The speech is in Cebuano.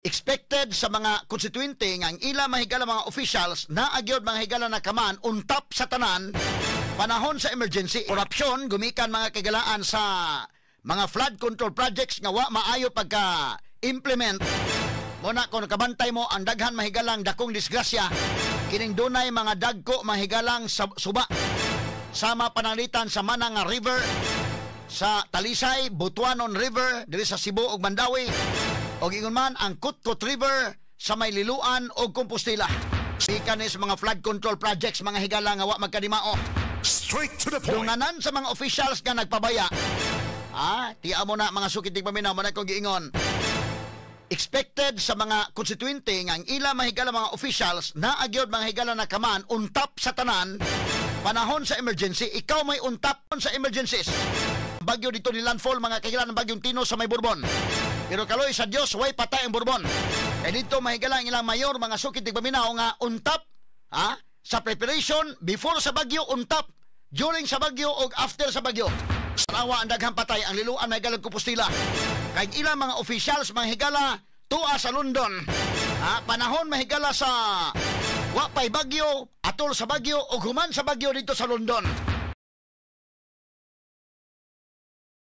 Expected sa mga konstituente nga ang ila mahigala mga officials naa gyud, mga higala, na kaman on top sa tanan panahon sa emergency. Korupsyon gumikan, mga kahigalaan, sa mga flood control projects nga wa maayo pagka implement. Mo na kung kabantay mo ang daghan mahigalang dakong disgrasya kining dunay mga dagko mahigalang suba sama pananglitan sa Manang nga River sa Talisay, Butuanon River diri sa Cebu ug Mandaue, ug ingon man ang Kutkut River sa may Liloan ug Compostela. Gikan ni sa mga flood control projects, mga higala, nga wa magkadimao. Straight to the point. Dunganan sa mga officials nga nagpabaya. Ah, tiya mo na, mga sukit paminaw mo na kong giingon. Expected sa mga konstituente nga ang ila mahigala mga officials naa gyud, mga higala, na kaman on top sa tanan panahon sa emergency. Ikaw may on top sa emergencies. Bagyo dito ni landfall, mga kahigala, ng bagyong Tino sa may Bourbon. Pero kaloy sa Dios, way patay ang Bourbon. Kay dito mahigala ang ilang mayor, mga sukit paminaw, nga on top ha sa preparation before sa bagyo, on top during sa bagyo og after sa bagyo. Tanawa ang daghang patay ang Liloan, mahigala, Compostela. Kay ilang mga officials, mga higala, tuwa sa London. Ha, panahon mahigala sa wa pay bagyo, atol sa bagyo og human sa bagyo dito sa London.